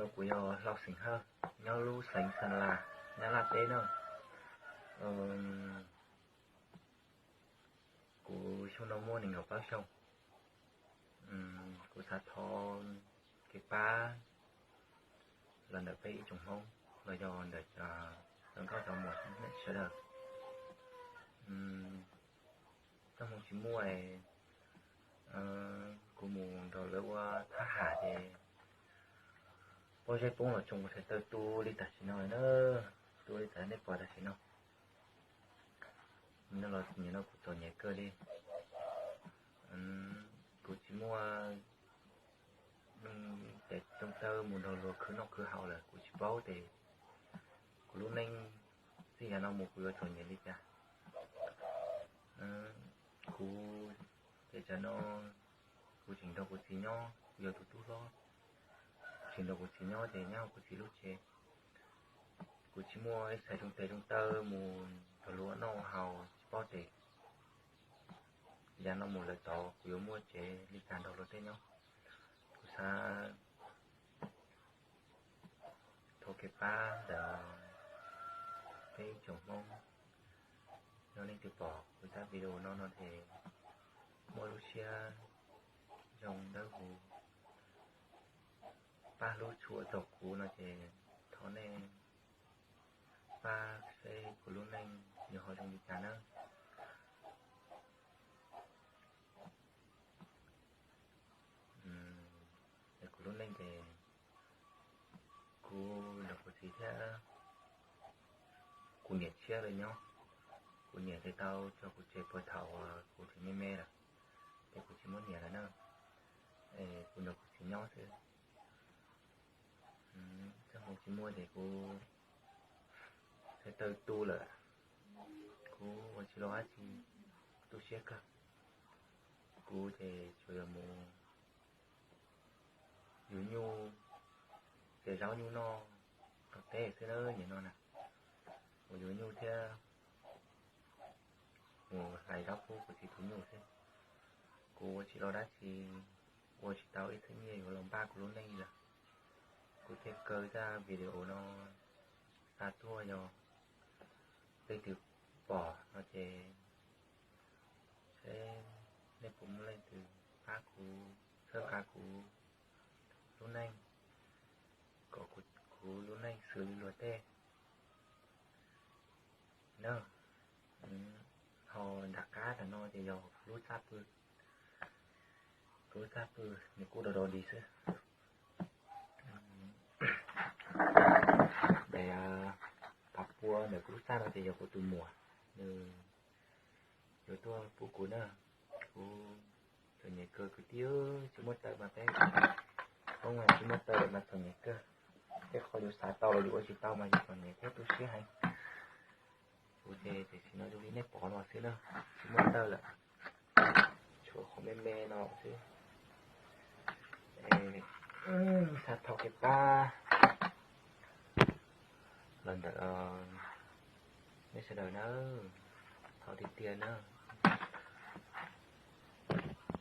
Kuv yog Hlau Xeem Hawj, nyob lub xeev Xas Las, Nyab Laj teb na. Kuv xyoo no muaj nees nkaum plaub xyoo. Kuv xav thov kev pab los ntawm peb ib tsoom Hmoob los yog ntawm cov nkauj cov muam sawv daws. Txoj hmoo tsis muaj, kuv mus nrog lawv ua thab ham ces pob zeb poob los tsoo kuv txhais taw tu li tam sim no na, tu li tam nej pom tam sim no. No los nim no kuv txom nyem kawg li. Kuv tsis muaj tes tsoo taw mus nrog luag khwv noj khwv haus lawm, kuv tsis paub tes kuv lub neej txij yav no mus kuv yuav txom nyem li cas. Kuv ces tsam no kuv tseem nrog kuv txiv nyob, kuv yog tus tub hlob, tseem nrog kuv txiv nyob ces nyob hauv kuv txiv lub tsev. Kuv tsis muaj ib txhais tsoo tes tsoo taw mus nrog luag noj haus, tsis paub tes yav no mus lawm tod kuv yuav muaj tsev li cas nrog luag tej nyob. Kuv xav thov kev pab ntawm peb ib tsoom Hmoob. Yog leej twg pom kuv zaj video no no ces muaj lub siab zoo dawb huv, pab hlub tshua txog kuv no ces thov nej pab seb kuv lub neej yuav ho zoo li cas nawb. Kuv lub neej ces kuv nrog kuv txiv thiab kuv niam tshiab lawv nyob. Kuv niam ces tau tso kuv tseg puag thaum uas kuv tseem me me lawm, ces kuv tsis muaj niam lawm na. Kuv nrog kuv txiv nyob xwb. Txoj hmoo tsis muaj ces kuv txhais taw tu lawm, kuv ua tsis tau dab tsi, tu siab kawg. Kuv ces tsuas yog mus yuav nyuj, ces zaub nyuj noj tom teb xwb na, nim no na. Mus yuav nyuj thiab mus hlais zaub pub kuv txiv tus nyuj xwb. Kuv ua tsis tau dab tsi, ua tsis tau ib txhiab nyiaj yuav los npaj kuv lub neej lawm. Kuv thiaj kaw zaj video no xa tuaj, yog leej twg pom no ces seb nej puas muaj leej twg pab kuv txhawb nqa kuv lub neej, kom kuv lub neej xws li luag tej na. Ho nram qab ntawm no ces yog kuv lub txaj pw, kuv lub txaj pw nws kuj do do di xwb. Daim pua ntawm kuv lub txaj no ces yog kuv tus muam, nws yuav tuaj pub kuv na. Kuv txom nyem kawg kwv tij, tsis muaj taw mas peb Hmoob tsis muaj taw mas txom nyem kawg. Tej qhov yus xav tau los yus ua tsis tau mas yus txom nyem thiab tu siab heev. Kuv ces tam sim no zoo li nej pom no xwb na, tsis muaj taw lawm, tshuav qhov me me no xwb. Xav thov kev pab los ntawm nej sawv daws na, thov tiag tiag na.